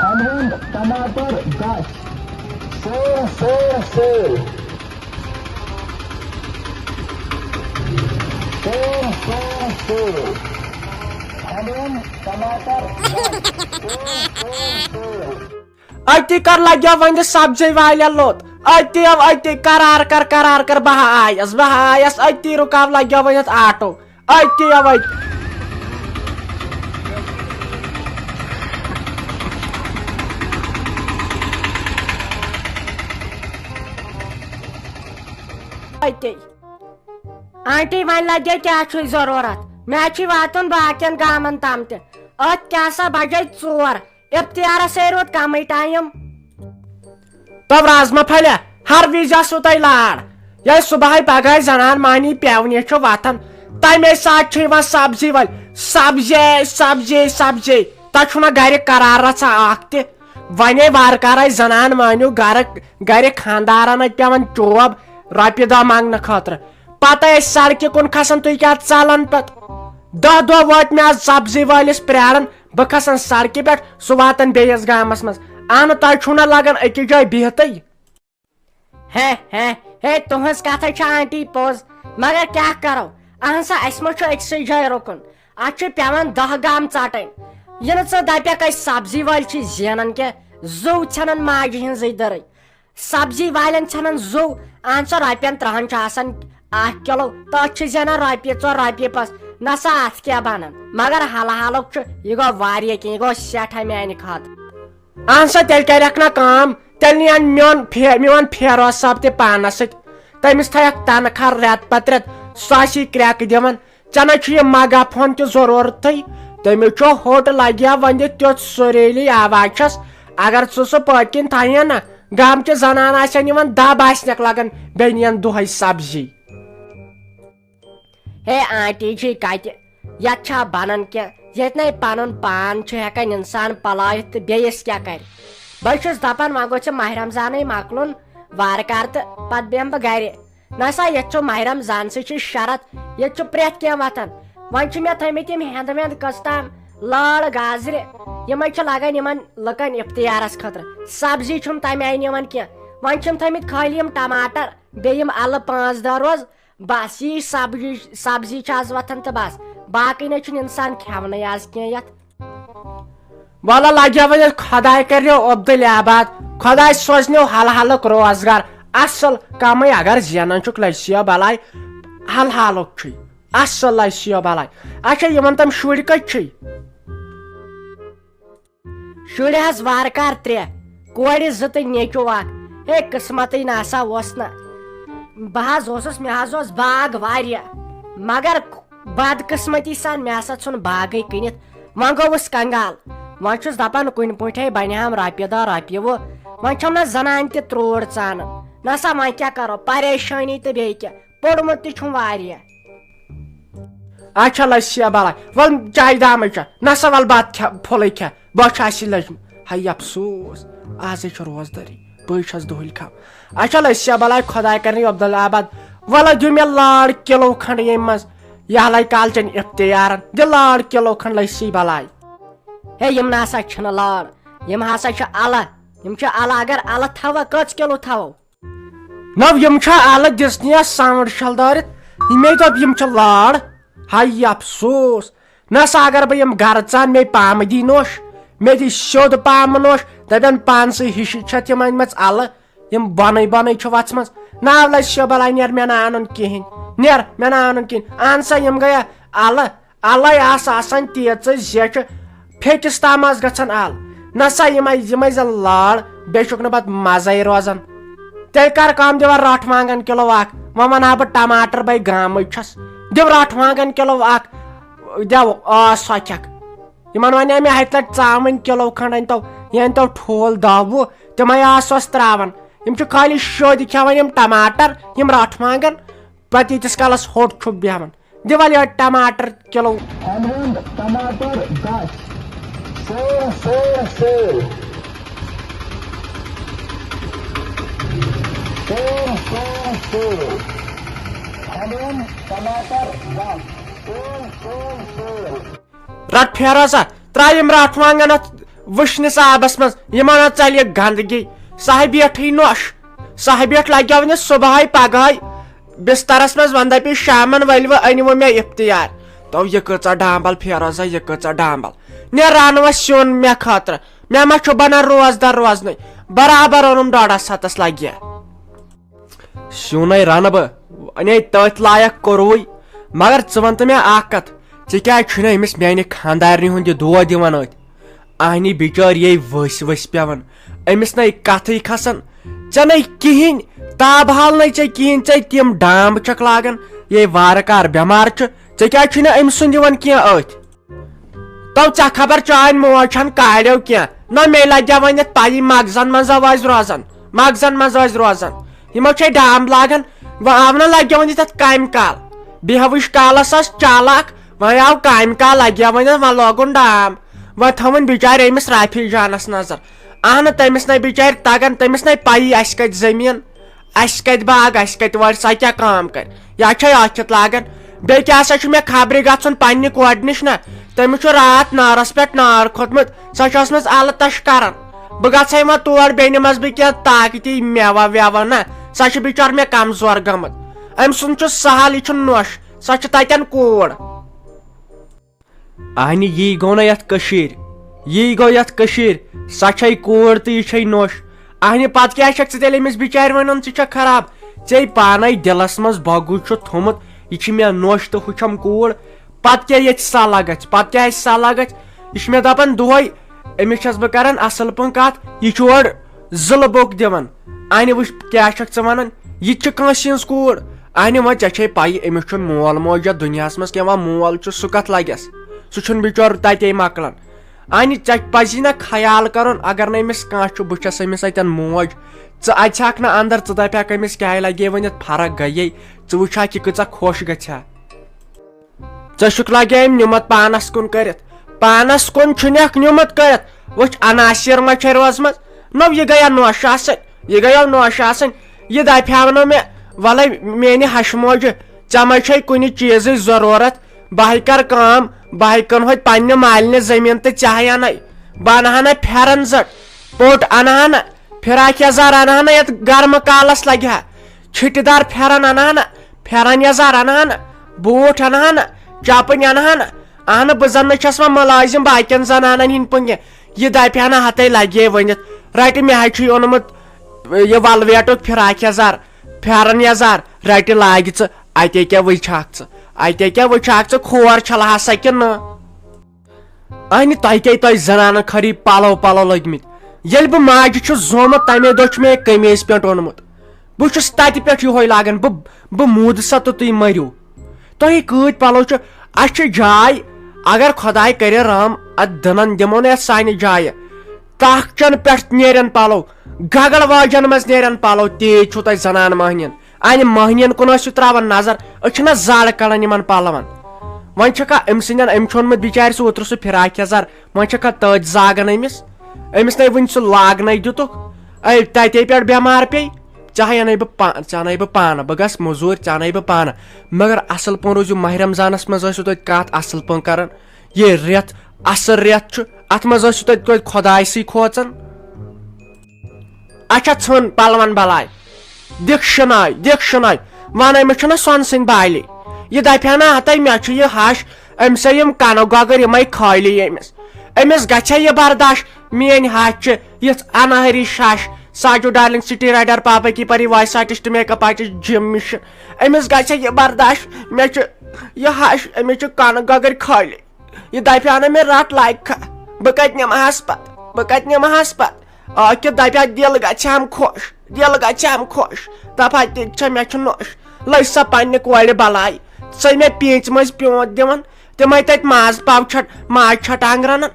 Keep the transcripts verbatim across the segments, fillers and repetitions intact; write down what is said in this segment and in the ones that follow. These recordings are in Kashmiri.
Onion, ٹماٹر، دَچھ۔ Sale, sale, sale. Sale, sale, sale. Onion, ٹماٹر، دَچھ۔ Sale, sale, sale. أتی کر لگیو وۄنۍ سبزی والٮ۪ن لوٚت۔ أتی او أتی، قرار کر، قرار کر، بہٕ ہا آیس، بہٕ ہا آیس، أتی رُکاو، لگیو وۄنۍ اتھ آٹو۔ أتی او أتی۔ أتی۔ آنٹی، وۄنۍ لگے کیٛاہ چھُے ضروٗرت؟ مےٚ چھُے واتُن باقین گامن تام تہِ۔ أتھۍ کیٛاہ سا بجے ژور۔ افتیارس ہے روٗد کمٕے ٹایم۔ تو رازما پھلیا، ہر وِزِ آسوٕ تۄہہِ لاڑ۔ ییٚلہِ صبحٲے پگہٲے زنان مہنی پٮ۪ونہِ چھُ وۄتھان، تمے ساتہٕ چھِ یِوان سبزی وٲلۍ، سبزی، سبزی، سبزی۔ تۄہہِ چھُو نہ گرِ قرار رژھا اکھ تہِ؟ وۄنۍ وارٕ کارے زنان مہنیو گرٕ، گرِ خاندارن اَتہِ پٮ۪وان چوب رۄپیہِ دہ منٛگنہٕ خٲطرٕ۔ پتہٕ ٲسۍ سڑکہِ کُن کھسان، تُہۍ کیٛاہ ژلان پتہٕ؟ دہ دۄہ وٲتۍ مےٚ از سبزی وٲلِس پرٛاران، بہٕ کھسان سڑکہِ پٮ۪ٹھ، سُہ واتان بیٚیِس گامس منٛز۔ اہنہٕ، تۄہہِ چھُو نہ لگان أکِس جایہِ بِہتٕے۔ ہے، ہے، ہے، تُہنٛز کتھ ہے چھِ آنٹی پوٚز، مگر کیٛاہ کرو؟ اہن سا، اسہِ ما چھُ أکسٕے جایہِ رُکُن؟ اتھ چھُ پٮ۪وان دہ گام ژٹٕنۍ۔ یہِ نہٕ ژٕ دپکھ أسۍ سبزی وٲلۍ چھِ زینان کینٛہہ، زُو ژھٮ۪نان ماجہِ ہٕنٛزٕے دٔرٕے۔ سبزی والٮ۪ن ژھٮ۪نان زُو، اہن سا، رۄپین ترٕہن چھُ آسان اکھ کِلو، تٔتھۍ چھِ زینان رۄپیہِ ژور، رۄپیہِ پانٛژھ۔ نہ سا، اتھ کیٛاہ بنان؟ مگر حل حالُک چھُ، یہِ گوٚو واریاہ کینٛہہ، یہِ گوٚو سٮ۪ٹھاہ میانہِ خٲطرٕ۔ اہن سا، تیٚلہِ کرکھ نا کٲم، تیٚلہِ نِیَن میون پھے-، میون پھیروز صٲب تہِ پانس سۭتۍ۔ تٔمِس تھایکھ تنخواہ رٮ۪تہٕ پتہٕ رٮ۪تہٕ، سُہ آسی کرٛٮ۪کہٕ دِوان۔ ژےٚ نہ چھُ یہِ مگا فون تہِ ضروٗرتھٕے، تٔمِس چھُ ہوٚٹ لگیا وۄنۍ تیُتھ سُریلی آواز چھس۔ اگر ژٕ سُہ پٔتۍ کِنۍ تھایہِ نا، گامچہِ زنان آسن یِوان دب آسنکھ لگان بیٚنہِ یَن دۄہے سبزی۔ ہے آنٹی جی، کتہِ؟ یتھ چھا بنان کینٛہہ؟ ییٚتہِ نے پنُن پان چھُ ہٮ۪کان انسان پلٲیِتھ تہٕ بیٚیِس کیٛاہ کرِ؟ بہٕ چھُس دپان وۄنۍ گوٚژھ یہِ ماہِ رمضانٕے مۄکلُن وارٕ کارٕ تہٕ پتہٕ بیٚہمہٕ بہٕ گرِ۔ نہ سا، ییٚتہِ چھُ ماہِ رمضان سٕے چھِ شرط، ییٚتہِ چھُ پرٛٮ۪تھ کینٛہہ وۄتھان۔ وۄنۍ چھُ مےٚ تھٲمٕتۍ یِم ہٮ۪نٛدٕ وٮ۪نٛدٕ کٔژ تام، لٲر، گازرِ، یِمے چھِ لگان یِمن لُکن افطیارس خٲطرٕ۔ سبزی چھُم تمہِ آیہِ نِوان کینٛہہ۔ وۄنۍ چھِم تھٲمٕتۍ خٲلی یِم ٹماٹر، بیٚیہِ یِم الہٕ پانٛژھ دہ روز۔ بس، یی سبزی، سبزی چھِ آز وۄتھان تہٕ بس۔ باقٕے نہ چھُنہٕ انسان کھٮ۪ونٕے آز کینٛہہ یتھ۔ وَلہٕ لَگیو وۄنۍ خۄداے کَرنو عبدالآباد، خۄداے سوزنو حل حلُک روزگار، اَصٕل کَمٕے اگر زینان چھُکھ لَسیو بَلاے، حل حالُک چھُے، اَصٕل لَسیو بَلاے۔ اچھا، یِمَن تِم شُرۍ کَتہِ چھِی؟ شُرۍ حظ وارٕ کار ترٛےٚ، کورِ زٕ تہٕ نیٚچوٗ اَکھ۔ ہے، قٕسمَتٕے نہ سا اوس نہ۔ بہٕ حظ اوسُس، مےٚ حظ اوس باغ واریاہ، مگر بدقٕسمتی سان مےٚ ہسا ژھُن باغٕے کٕنِتھ۔ وۄنۍ گوٚوُس کنگال۔ وۄنۍ چھُس دپان کُنہِ پٲٹھۍ بنہِ ہم رۄپیہِ دہ رۄپیہِ وُہ۔ وۄنۍ چھَم نہ زنانہِ تہِ ترٛوڈ ژانان۔ نہ سا وۄنۍ کیٛاہ کرو، پریشٲنی تہٕ بیٚیہِ کیٛاہ۔ پوٚرمُت تہِ چھُم واریاہ۔ اچھا لسیا بلاے، ول چایہِ دامے چا۔ نہ سا ول بتہٕ کھےٚ، پھُلٕے کھےٚ۔ بۄچھِ آسی لٔجمٕژ۔ ہاے افسوس، آزے چھِ روزدٲری۔ بٕے چھَس دُہٕلۍ کھٮ۪وان۔ اچھا لسیا بلاے، خۄداے کرنی عبدالآباد۔ ولہٕ دِ مےٚ لٲر کِلوٗ کھنٛڈ ییٚمہِ منٛز۔ یہِ ہلے کالچن افتیارن۔ دِ لٲر کِلوٗ کھنٛڈ لسی بلاے۔ ہے، یِم نہ سا چھِنہٕ لٲر، یِم ہسا چھِ الہٕ۔ یِم چھِ الہٕ، اگر الہٕ تھاوو، کٔژ کِلوٗ تھاوو؟ نو، یِم چھا الہٕ دِژنِیَس ساوُنٛڈ شل دٲرِتھ؟ یِمے دوٚپ یِم چھِ لٲر۔ ہاے افسوس۔ نہ سا اگر بہٕ یِم گرٕ ژان، مے پامہٕ دی نوش، مے دی سیوٚد پامہٕ نوش، دپن پانسٕے ہِشی چھتھ یِم أنمٕژ الہٕ، یِم بۄنٕے بۄنٕے چھِ وژھمٕژ۔ ناو لسیا بلاے، نیر مےٚ نہٕ انُن کِہینۍ، نیر مےٚ نہٕ انُن کِہینۍ۔ اہن سا، یِم گٔے الہٕ، الے آسہٕ آسان تیٖژٕ زیچھِ، پھیٚکِس تام آسہٕ گژھان ال۔ نہ سا، یِمے، یِمے زن لٲر، بیٚیہِ چھُکھ نہٕ پتہٕ مزے روزان۔ تیٚلہِ کر کٲم، دِ وۄنۍ رٹھ وانگن کِلو اکھ، وۄنۍ ونہٕ ہا بہٕ ٹماٹر بے گامٕے چھس۔ دِ رٹھ وانگن کِلو اکھ، دِ، آ، سۄ کھٮ۪کھ۔ یِمن ونے مےٚ ہتہِ لٹہِ ژامن کِلو کھنڈ أنۍ تو، یا أنۍ تو ٹھوٗل دہ وُہ، تِمے آسہٕ سۄس تراوان۔ یِم چھِ خٲلی شوٚدۍ کھٮ۪وان یِم ٹماٹر، یِم رٹھ وانگن، پتہٕ ییٖتِس کالس ہوٚٹ چھُکھ بیہوان۔ دِ وَلہٕ یورٕ ٹماٹر کِلوٗ۔ Onion، ٹماٹر، دَچھ۔ Sale, sale, sale. Sale, sale, sale. Onion، ٹماٹر، دَچھ۔ Sale, sale, sale. رَٹ پھیرا سا، ترٛاو یِم رَٹھ وانٛگن اَتھ وٕشنِس آبس منٛز یِمن ژلہِ گندگی۔ سۄ بیٹھٕے نۄش، سۄ بیٹھ لگیو نہٕ صبحٲے پگہٲے بسترس منٛز، ونہٕ دپہِ شامن ؤلوٕ أنِوٕ مےٚ افطیار۔ تو یہِ کۭژاہ ڈامبل فیروزا، یہِ کۭژاہ ڈامبل۔ نیر رنہٕ وۄنۍ سیُن مےٚ خٲطرٕ، مےٚ ما چھُ بنان روزدر روزنٕے؟ برابر اوٚنُم ڈۄڈس ہتس لگہِ۔ سیُنے رنہٕ بہٕ، ونے تٔتھۍ لایق کوٚروے۔ مگر ژٕ ون تہٕ مےٚ اکھ کتھ، ژےٚ کیازِ چھُنہٕ أمِس میانہِ خانٛدارنہِ ہُنٛد یہِ دود یِوان أتھۍ؟ اہنی بِچٲرۍ یے ؤسۍ ؤسۍ پٮ۪وان، أمِس نے کتھٕے کھسان، ژےٚ نے کِہینۍ، تاب حال نے ژےٚ کِہینۍ، ژےٚ تِم ڈامب چھکھ لاگان، یے وارٕ کار بٮ۪مار چھُ، ژےٚ کیازِ چھُے نہٕ أمۍ سُنٛد یِوان کینٛہہ أتھۍ؟ تو ژےٚ خبر چٲنۍ موج چھَنہٕ کالٮ۪و کینٛہہ۔ نہ مے لگہِ وۄنۍ یتھ پَیی مغزن منٛز ٲسۍ روزان، مغزن منٛز ٲسۍ روزان۔ یِمو چھے ڈام لاگان، وۄنۍ آو نہ لگہِ وۄنۍ یتھ کامہِ کال۔ بیہوٕش کالس ٲس چالاک، وۄنۍ آو کامہِ کال لگہِ وۄنۍ یتھ، وۄنۍ لوگُن ڈام۔ وۄنۍ تھٲوٕن بِچارِ أمِس رافی جانس نظر۔ اہنہٕ تٔمِس نے بِچارِ تگان، تٔمِس نے پَیی اَسہِ کتہِ زٔمیٖن۔ اسہِ کتہِ باغ، اسہِ کتہِ وارِ، سۄ کیٛاہ کٲم کرِ؟ یا چھے ٲکھِتھ لاگان۔ بیٚیہِ کیٛاہ سا چھُ مےٚ خبرِ گژھُن پننہِ کورِ نِش نا؟ تٔمِس چھُ راتھ نارس پٮ۪ٹھ نار کھوٚتمُت، سۄ چھِ ٲسمٕژ الہٕ تش کران۔ بہٕ گژھے وۄنۍ تور، بیٚیہِ نِمس بہٕ کینٛہہ طاقتی میوہ ویوہ نا، سۄ چھِ بِچٲر مےٚ کمزور گٔمٕژ۔ أمۍ سُنٛد چھُ سہل، یہِ چھُ نۄش، سۄ چھِ تتٮ۪ن کوٗر۔ اہنہِ یی گوٚو نہ یتھ کٔشیٖرِ، یی گوٚو یتھ کٔشیٖرِ، سۄ چھے کوٗر تہٕ یہِ چھے نوٚش۔ اہنہِ پتہٕ کیٛاہ چھکھ ژٕ تیٚلہِ أمِس بِچارِ ونان، ژٕ چھکھ خراب؟ ژےٚ پانے دِلس منٛز بۄگُج چھُ تھوٚمُت، یہِ چھِ مےٚ نوٚش تہٕ ہُہ چھم کوٗر۔ پتہٕ کیٛاہ ییٚتہِ صلاح گژھِ، پتہٕ کیٛاہ آسہِ صلاح گژھِ؟ یہِ چھِ مےٚ دپان دۄہے، أمِس چھس بہٕ کران اصل پٲٹھۍ کتھ، یہِ چھُ اورٕ ضلعہٕ بوٚک دِوان۔ اہنہِ وٕچھ کیٛاہ چھکھ ژٕ ونان، یہِ تہِ چھِ کٲنٛسہِ ہٕنٛز کوٗر۔ اہنہِ وۄنۍ ژےٚ چھے پَیی أمِس چھُنہٕ مول موج یتھ دُنیاہس منٛز کینٛہہ، وۄنۍ مول چھُ سُہ کتھ لگٮ۪س، سُہ چھُنہٕ بِچور تتے مۄکلان۔ اہنہِ ژےٚ پزی نہ خیال کرُن، اگر نہٕ أمِس کانٛہہ چھُ، بہٕ چھس أمِس اتٮ۪ن موج، ژٕ اژِ ہاکھ نہٕ اندر، ژٕ دپہِ ہاکھ أمِس کیٛاہ لگے ؤنِتھ، فرق گٔیے، ژٕ وٕچھ ہا کہِ کۭژاہ خۄش گژھِ ہا۔ ژےٚ چھُکھ لگے أمۍ نیُمت پانس کُن کٔرِتھ، پانس کُن چھُنکھ نیُمت کٔرِتھ۔ وٕچھ عناصر ما چھے روزمٕژ، نو یہِ گٔیا نوش آسٕنۍ، یہِ گٔیا نوش آسٕنۍ۔ یہِ دپہِ ہاو نہٕ مےٚ، ولے میانہِ ہشہِ موجہِ، ژےٚ ما چھے کُنہِ چیٖزٕچ ضروٗرت؟ بہٕ ہے کرٕ کٲم، بہٕ ہے کٕنہٕ ہوتہِ پننہِ مالنہِ زٔمیٖن تہٕ ژےٚ ہے انَے۔ بہٕ انہٕ ہا نہ پھٮ۪رن زٔٹ، پوٚٹ انہٕ ہا نہ، فراک یزار انہٕ ہا نہ یتھ گرمہٕ کالس لگہِ ہا، چھِٹہِ دار پھٮ۪رن انہٕ ہا نہ، پھٮ۪رن یزار انہٕ ہا نہ، بوٗٹھ انہٕ ہا نہ، چپٕنۍ انہٕ ہا نہ۔ اہنہٕ، بہٕ زن نہ چھس وۄنۍ مُلٲزِم باقین زنانن ہِنٛدۍ پٲٹھۍ کینٛہہ۔ یہِ دپہِ ہا نہ ہتَے لگے ؤنِتھ، رٹہِ مےٚ ہے چھُ اوٚنمُت یہِ ولویٹُک فراک یزار، پھٮ۪رن یزار، رٹہِ لاگہِ ژٕ۔ اتے کیٛاہ وٕچھکھ ژٕ؟ اتے کیٛاہ وٕچھکھ ژٕ؟ کھور چھلہٕ ہا سا کِنہٕ نہٕ؟ اہنہِ، تۄہہِ کیٛاہ، تۄہہِ زنانن خٲلی پلو پلو لٔگمٕتۍ؟ ییٚلہِ بہٕ ماجہِ چھُس زومُت، تمے دۄہ چھُ مےٚ یہِ قمیٖض پینٹ اوٚنمُت۔ بہٕ چھُس تتہِ پٮ۪ٹھ یِہوے لاگان، بہٕ، بہٕ موٗدٕ سا تہٕ تُہۍ مٔرِو۔ تۄہہِ کۭتۍ پلو چھِ؟ اسہِ چھِ جاے، اگر خۄداے کرِ رحم، اتھ دٕنن دِمو نہٕ یتھ سانہِ جایہِ۔ کاکچن پٮ۪ٹھ نیرن پلو، گگڑ واجن منٛز نیرن پلو، تیٖتۍ چھِو تۄہہِ زنان مٔہنِین۔ انہِ مٔہنِین کُن ٲسِو تراوان نظر، أسۍ چھِنہ زڑ کڑان یِمن پلون۔ وۄنۍ چھکھا أمۍ سٕنٛدٮ۪ن، أمۍ چھُ اوٚنمُت بِچارِ سُہ اوترٕ سُہ فراک یزار، وۄنۍ چھکھا تٔتۍ زاگان أمِس؟ أمِس نے وٕنہِ سُہ لاگنَے دِتُکھ، اے تَتے پٮ۪ٹھ بٮ۪مار پیٚیہِ، ژےٚ ہَے اَنَے بہٕ پا-، ژےٚ اَنَے بہٕ پانہٕ، بہٕ گژھٕ مٔزوٗرۍ، ژےٚ اَنَے بہٕ پانہٕ۔ مگر اَصٕل پٲٹھۍ روٗزِو ماہِ رمضانَس منٛز ٲسِو تُہۍ کَتھ اَصٕل پٲٹھۍ کَران۔ یہِ رٮ۪تھ، اَصٕل رٮ۪تھ چھُ، اَتھ منٛز ٲسِو تُہۍ توتہِ خۄدایسٕے کھوژان۔ اچھا ژھٕن پلون بلاے، دِکھ شِناے، دِکھ شِناے، ونان أمِس چھُنہ سۄنہٕ سٕنٛدۍ بالی۔ یہِ دپہِ ہا نہ ہتَے مےٚ چھُ یہِ ہش، أمۍ سا یِم کنہٕ گۄگٕر یِمے خٲلی أمِس۔ أمِس گژھِ ہا یہِ برداش، میٲنۍ ہش چھِ یِژھ انہری شش، ساجو ڈارلنگ سٹی رائڈر پاپا کی پری وائس آرٹسٹ میک اپ آرٹسٹ جم مشن۔ أمِس گژھِ ہا یہِ برداش، مےٚ چھُ یہِ ہش، أمِس چھِ کنہٕ گۄگٕر خٲلی۔ یہِ دپہِ ہا نہٕ مےٚ رٹھ لگہِ کھا، بہٕ کتہِ نِمہٕ ہس پتہٕ، بہٕ کتہِ نِمہٕ ہس پتہٕ؟ آ، کہِ دپہِ ہا دِل گژھِ ہم خۄش، دِل گژھِ ہم خۄش۔ دپہٕ ہا تہِ چھےٚ مےٚ چھُ نوٚش۔ لٔج سۄ پننہِ کورِ بلاے، سۄ مےٚ پیٖنژِ منٛز پیوٗنت دِوان، تِمے تتہِ ماز پاو چھٹ، ماز چھٹانگ رنان،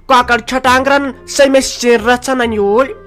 کۄکر چھٹانگ رنان، سۄ مےٚ سِنۍ رژھن انہِ یوٗرۍ۔